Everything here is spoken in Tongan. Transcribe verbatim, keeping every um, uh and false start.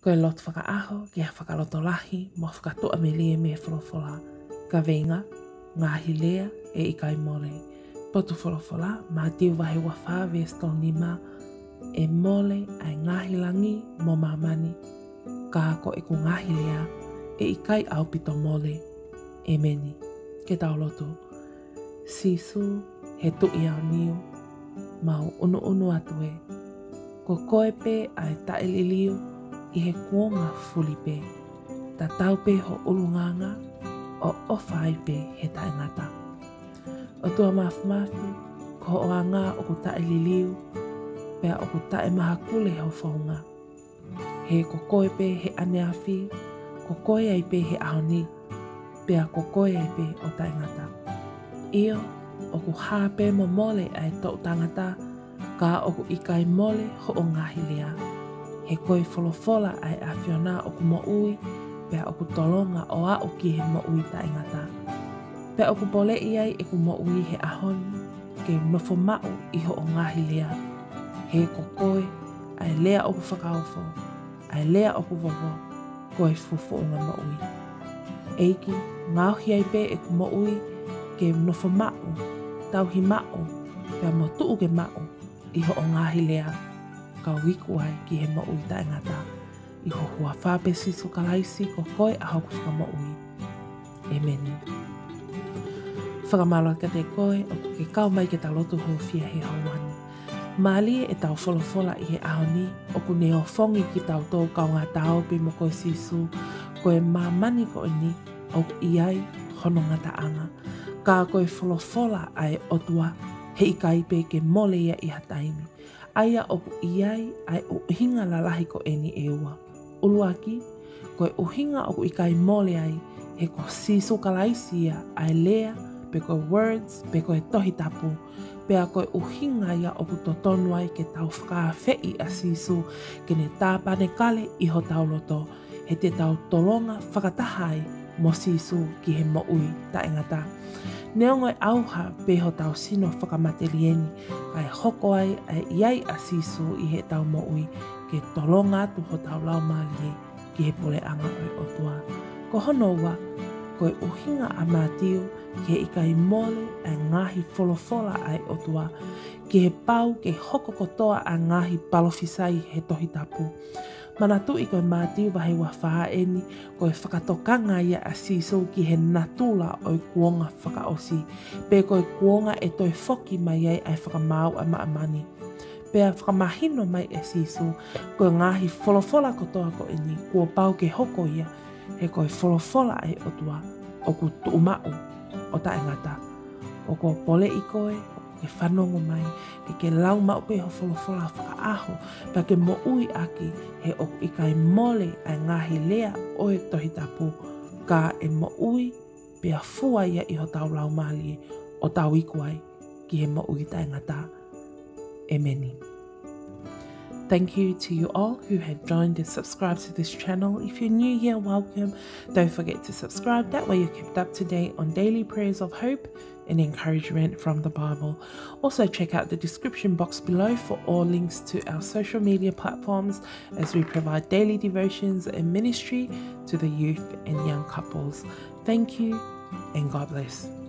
Ko e lotu fakaʻaho ki ha fakalotolahi mo ha fakatuʻamelie mei he folofola. Kaveinga: Ngaahi lea ʻe ʻikai mole. Potu folofola, Mātiu vahe ua fā veesi tolu nima: ʻE mole ʻa e ngaahi langi mo māmani, ka ko ʻeku ngaahi lea ʻe ʻikai ʻaupito mole. ʻEmeni. Ke tau lotu. Sīsū, he Tuʻi aoniu, mau ʻunuʻunu atu ē, ko koe pē ʻa e taʻeliliu ʻi he kuonga fuli pē. Tatau pē ho ʻulungaanga ʻo ʻofa ai pē he taʻengata. ʻOtua Māfimafi, ko hoʻo anga ʻoku taʻeliliu, pea ʻoku taʻemahakule ho founga. He ko koe pē he ʻaneafi, ko koe ai pē he ʻaho ni, pea ko koe ai pē ʻo taʻengata. ʻIo, ʻoku hā pē mo mole ʻa e toʻu tangata, ka ʻoku ʻikai mole hoʻo ngaahi lea. He ko e folofola ʻa e ʻAfiona ʻoku moʻui, pea ʻoku tolonga ʻo aʻu ki he moʻui taʻengata. Pea ʻoku poleʻi ai ʻeku moʻui he ʻaho ni, ke nofo maʻu ʻi hoʻo ngaahi lea. He ko koe ʻa e lea ʻoku fakaofo, ʻa e lea ʻoku vovo, ko e fufuʻunga moʻui. ʻEiki, ngaohi ai pē ʻeku moʻui ke nofo maʻu, tauhi maʻu, pea mo tuʻu ke maʻu ʻi hoʻo ngaahi lea, kau iku ai ki he moʻui taʻengata. ʻI ho huafa pē Sīsū Kalaisi, ko koe ʻa hoku Fakamoʻui. ʻEmeni. Fakamālō atu kiate koe ʻoku ke kau mai ke ta lotu hūfia he houa ni. Mālie ʻetau folofola ʻi he ʻaho ni, ʻoku ne ofongi kitautolu kaungā tau pē mo koe Sīsū, ko e māmani ko eni ʻoku ʻi ai hono ngataʻanga. Ka ko e folofola ʻa e ʻOtua, he ʻikai pē ke mole ia ʻi ha taimi. ʻA ia ʻoku ʻi ai ʻa e ʻuhinga lalahi ko eni ʻe ua. ʻUluaki, ko e ʻuhinga ʻoku ʻikai mole ai, he ko Sīsū Kalaisi ia ʻa e lea, pe ko e words, pe ko e Tohi Tapu. Pea ko e ʻuhinga ia ʻoku totonu ai ke tau fakaafeʻi ʻa Sīsū ke ne tāpanekale ʻi hotau loto, he te tau tolonga fakataha ai mo Sīsū ki he moʻui taʻengata. Neongo e ʻauha pē hotau sino fakamatelie ni, kae hoko ai ʻa e ʻi ai ʻa Sīsū ʻi heʻetau moʻui ke tolonga atu hotau laumālie ki he puleʻanga ʻo e ʻOtua. Ko hono ua, ko e ʻuhinga ʻa Mātiu ki he ʻikai mole ʻa e ngaahi folofola ʻa e ʻOtua, ki he pau ke hoko kotoa ʻa e ngaahi palofisai he Tohi Tapu. Manatuʻi ko e Mātiu vahe ua fā eni, ko e fakatokanga ia ʻa Sīsū ki he natula ʻo e kuonga fakaʻosi, pe ko e kuonga ʻe toe foki mai ai ʻa e fakamaau ʻa māmani. Pea fakamahino mai ʻe Sīsū, ko e ngaahi folofola kotoa ko eni, kuo pau ke hoko ia, he ko e folofola ʻa e ʻOtua ʻoku tuʻu maʻu ʻo taʻengata. ʻOku ou poleʻi koe, ke fanongo mai, ke ke lau maʻu pē ho folofola fakaʻaho, pea ke moʻui ʻaki, he ʻoku ʻikai mole ʻa e ngaahi lea ʻo e Tohi Tapu, ka ʻe moʻui pea fua ia ʻi hotau laumālie, ʻo tau iku ai ki he moʻui taʻengata. ʻEmeni. Thank you to you all who have joined and subscribed to this channel. If you're new here, welcome. Don't forget to subscribe. That way you're kept up to date on daily prayers of hope and encouragement from the Bible. Also, check out the description box below for all links to our social media platforms as we provide daily devotions and ministry to the youth and young couples. Thank you and God bless.